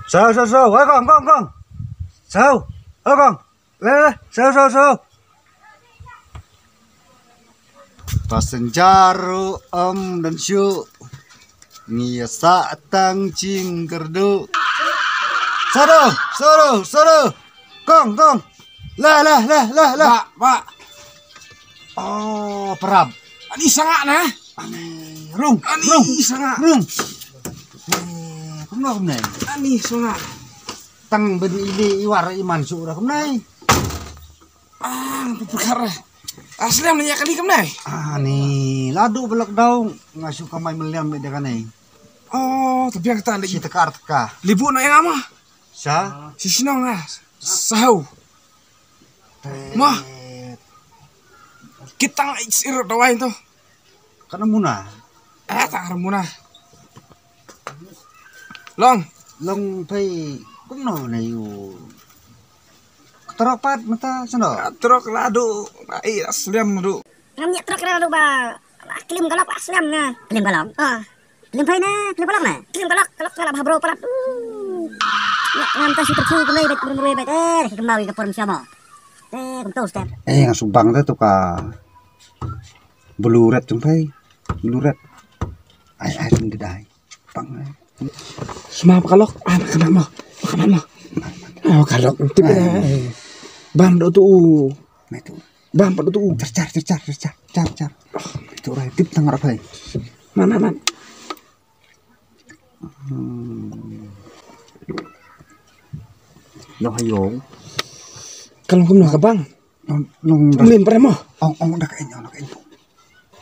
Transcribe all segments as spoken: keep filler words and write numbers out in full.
Saw, saw, saw. Hei, kong, kong, kong. Saw. Hei, kong. Le, le. Saw, saw, saw. Passenger ruh ym don shuh. Ngi ïa sah tang jingkyrduh. Saw, saw, saw. Kong, kong. La, la, la, la, la. Ba, ba. Oh, parab. Ani sangah na. Ani rung. Ani rung. Sangah. Rung. Eh, kumno kumne? Ani sangah. Tang ban ïaleh ïa war ïa man shuh ra kumne. Ah, perkara. Asli namanya kali kumne. Ani ladu ba lockdown nga shu kamai meliam bad da kane. Oh, tapi yang kata lagi. Si tekar teka. Libu na yang ama. Sa? Si sinong ah. Sahau. Mah. Kita ngai sir dawai tu. Kana muna. Eh, tak kana muna. Long. Long pai kumno na yu. Trok pat mata sano. Trok ladu. Ai asliam du. Ngam nya trok ladu ba. Klim kalok asliam na. Klim kalok. Ah. Klim pai na, klim kalok na. Klim kalok, kalok kalok ba bro parat. Uh. Ya, ngam ta super cool kumai bet murmur bet. Eh, kembali ke forum siamo. Eh, kumto step. Eh, nga subang tu ka. Blue red jong pai. Blue red. Ai ai ring dai. Pang ai. Sma pakalok, ah, pakalok mo. Pakalok mo. Ah, pakalok. Tip eh. Bam do tu. Mai tu. Bam pa do tu. Car car car car car car car. Tu rai tip tang rap hai. Man man man. Hmm. Yo hayo. Kalong kumno ka bang. Long long. Mlin para mo. Ong ong dak en ong dak en.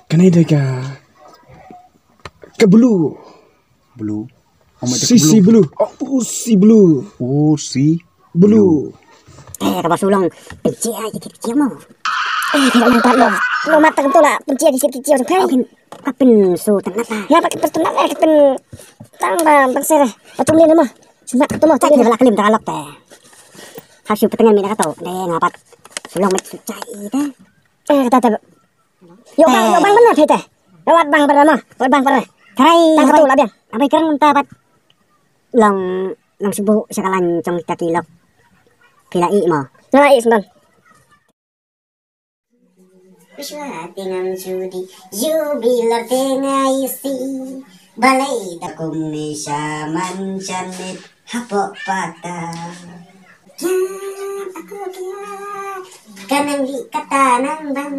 Kanai dei ka ka blue. Blue. Ong mai dak Sisi blue. Blue. Oh, usi blue. Usi Blue. Eh, ka ba sulong. Pynchia ki kit kiamo. Eh, ka lang pat lo. Lo mat tak tu la. Pynchia ki kit kiamo. Kai. Ka pynsu tanat la. Ya pat pynsu tanat la. Ka pyn tang ba bang sere. Patum ni nama. Sunat ka tu mo. Cak ni la klim tak lok te. Hasu petengan mina ka tu. Deh ngapat. Sulong mit sucai te. Eh, kata te. Yo bang, yo bang benar te. Lewat bang pernah mah. Lewat bang pernah. Karai. Tang tu la biang. Abai kerang ta pat. Long long sibu sakalan cong kita kilok. Pila i mo. Pila i sembang. Pishwa tengam judi, jubilar tengai si. Balai da kumi shaman shanit hapok pata. Kiat aku kiat. Kanang di kata nang bang.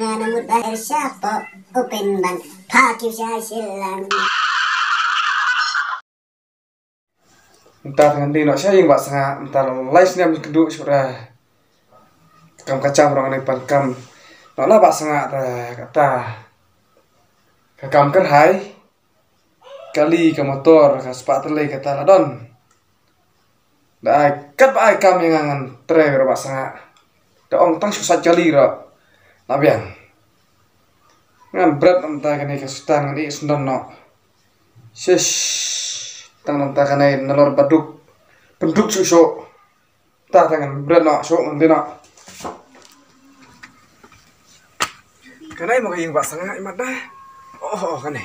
Ngana mut bahir syapo. Open bang. Pakiu syai silang. Mynta ngan dei noh sha ïing Bah Sngap, mynta lai snem kynduh shuh ra. Kam ka jam rong ne pan kam. Noh la Bah Sngap ta kata. Ka kam kyrhai. Kali ka motor ka spah tylli kata la don. Da ai kat ba ai kam ïa nga ngan trei ra Bah Sngap. Da ong tang shu sait kali ra. La biang. Ngan bret namta kane ka sutan ngan ïeh sendon noh. Shish. Tang namta kane nalor baduk. Penduk shuh shuh. Ta ta ngan bret noh shuh ngan dei noh. Kane mo ka ïing Bah Sngap i mat da. Oh, oh, kane.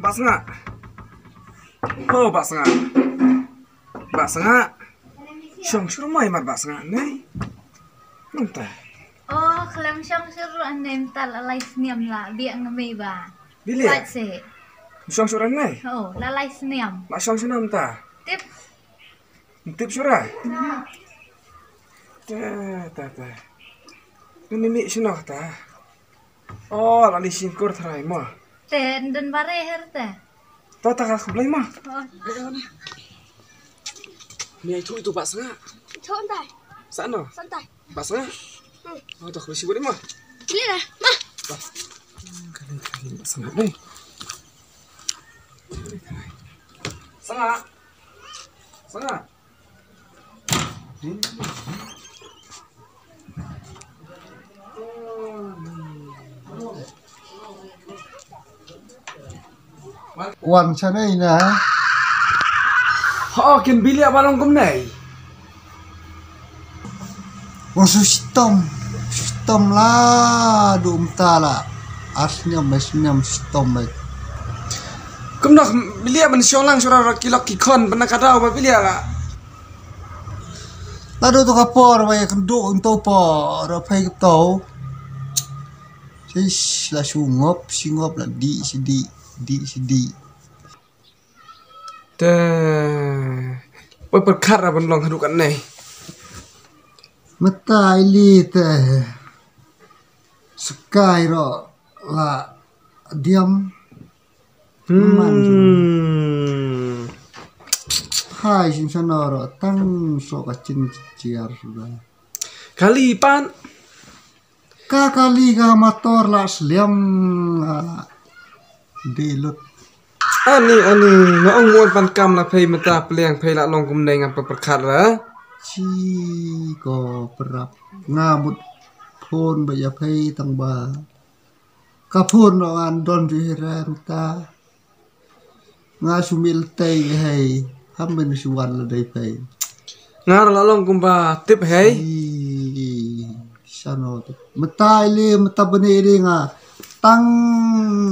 Bah Sngap. Oh, Bah Sngap. Bah Sngap. Shong shuh mai mat Bah Sngap ne. Mynta. Oh, khlem shong shuh ruh ne mynta la lai snem la biang ngi ba. Bilik. Wat se. Shong shuh ne. Oh, la lai snem. La shong shuh mynta. Tip. Tip shuh ra. Hmm. Ta ta ta. Ni ni shino ta. Oh, la li shin kur trai mo. Te ndon bare her te. Ta ta ka khublai mo. Oh. Ni ai tu itu Bah Sngap. Itu antai. Sano. Santai. Bah Sngap. Hmm. Oh, tak besi boleh mo. Boleh lah, ma. Bah. Kali kali Bah Sngap deh. Sngap. Sngap. Wan shanei na. Ho kin bilia balong kumnei. Wan su stom. Stom la dum tala. Asnyam asnyam stom. Kumno bilia ban shong lang shura ki lok ki khon ban ka daw ba bilia la. Lado to ka por ba ya kan do to por phai to. Sis la shu ngop, si ngop la di, si di, di, si di. Te poi pyrkhat ra ban long haduh katne. Mynta ili te skai ro la diam. Hmm. Hai sin sana ro tang so ka chin chiar sudah. Kali pan. Ka kali ka motor la sliam, ah, di lut. Ani, ani, nga ong mon pan kam la phei mynta pliang phei la long kumne ngam pyrkhat ra. Chi ko prap. Nga mut phone ba ya phei tang ba. Ka phone no ngan don ju hira mynta. Nga sumil tei hei. Ham ben suwan la dei pei. Nga la long kumba tip hei. Ih, sano tu. Mynta ili mynta bene ili nga tang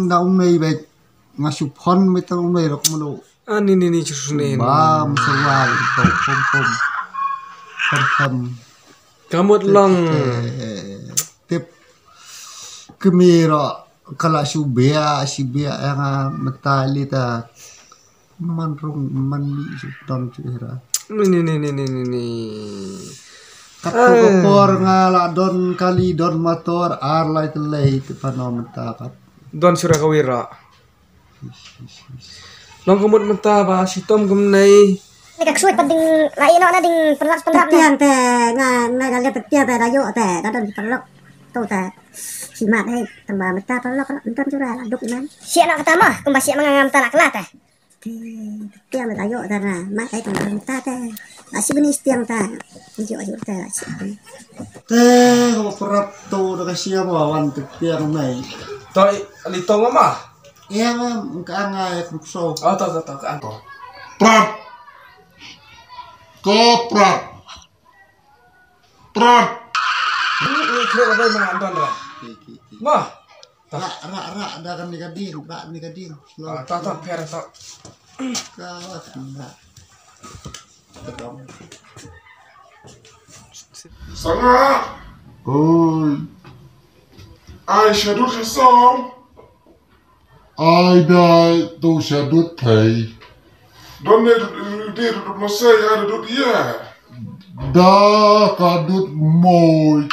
na umei bek. Nga supon mynta umei rok mulu. Ah, ni, ni, ni, chusne. Ba msuwan to pom pom. Pom pom. Kamut long. Eh, tip. Kemiro kala subia, sibia yang, ah, mentali ta. Man rung, man mi su ton su hira. Ni, ni, ni, ni, ni, ni, ni. Katu Ah. Kapor nga la don kali don motor ar lai telei te pano mentakat. Don sura kawira. Long kumut mynta ba shitom kumnei. Ni ka ksui pat ding la ino na ding pynlap pynlap na. Tiang te nga na da le tiang te da yo te da don pynlap. Tu te. Simat hei tang ba mynta pynlap don jura la duk man. Siak na kata mah kumba siak ma nga mynta la kela te. Te tiang da yo da na ma hei tang ba mynta te. Asi bini tiang ta. Yo yo te asi. Te ko perap tu da ka siam wan te tiang mai. Toi li tong ma. Ïa, ngam ka ngai kum so. Oh, to, to, to, ka. Prat. Ko prat. Prat. Ni, ni kre la dai ma Anton ra. Ki, ki, ki. Ma. Ra, ra, ra, da kan ni ka ding, ra ni ka ding. Slow. Ah, to, to, pher to. Ka, ka, ra. Sanga. Oi. Ai shadut shisong. Ai dai to shadut thei. Don ne dut, dut, dut, dut, no sei, ai dut, ya. Da ka dut moi.